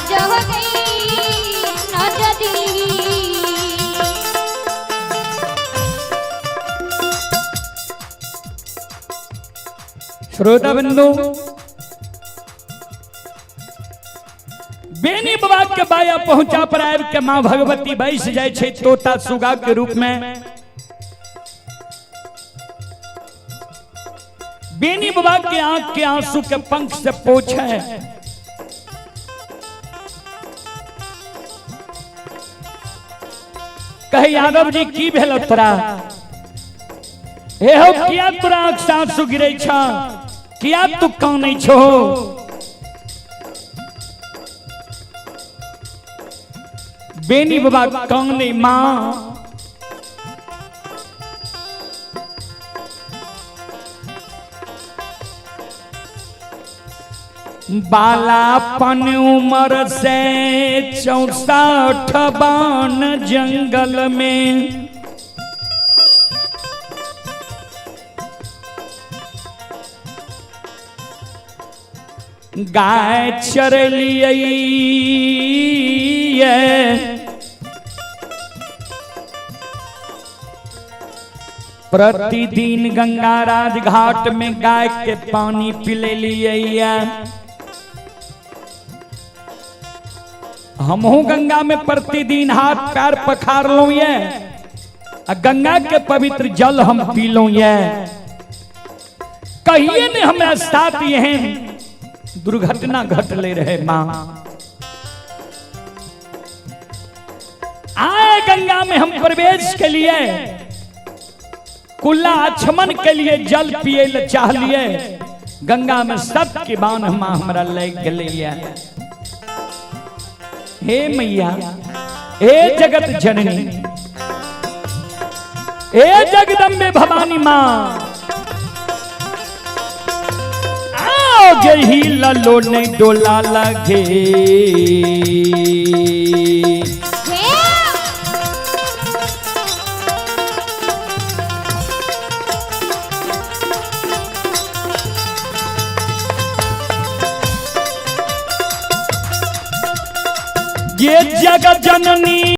जगई नजरी। श्रोता बंधु, बेनी बाबा के बाया पहुंचा पर आबि के माँ भगवती बैस जाय छै तोता सुगा के रूप में। बेनी बाबा के आंख के आंसू के पंख से पोछे। कहे यादव जी की भेल तोरा? हे हो, किया तोरा आंख से आंसू गिरे छ? किया तू कानै छो? बेनी बाबा कानै, माँ बालापन उम्र से 64 बान जंगल में गाय चरलियै, प्रतिदिन गंगा राज घाट में गाय के पानी पिलेलियै। हमहू गंगा में प्रतिदिन हाथ पैर पखार लो ये, आ गंगा के पवित्र जल हम पी लो ये। कहिए ने हमरा साथ एहन दुर्घटना घटले रहे। मां आए गंगा में हम प्रवेश के लिए, कुल्ला आचमन के लिए जल पिए ले चाह लिए, गंगा में सब के बान मां हमरा लग गेलै। हे मैया, हे जगत जननी, हे जगदम्बे भवानी मां, आओ गही ललो ने डोला लगे। हे ये जगत जननी।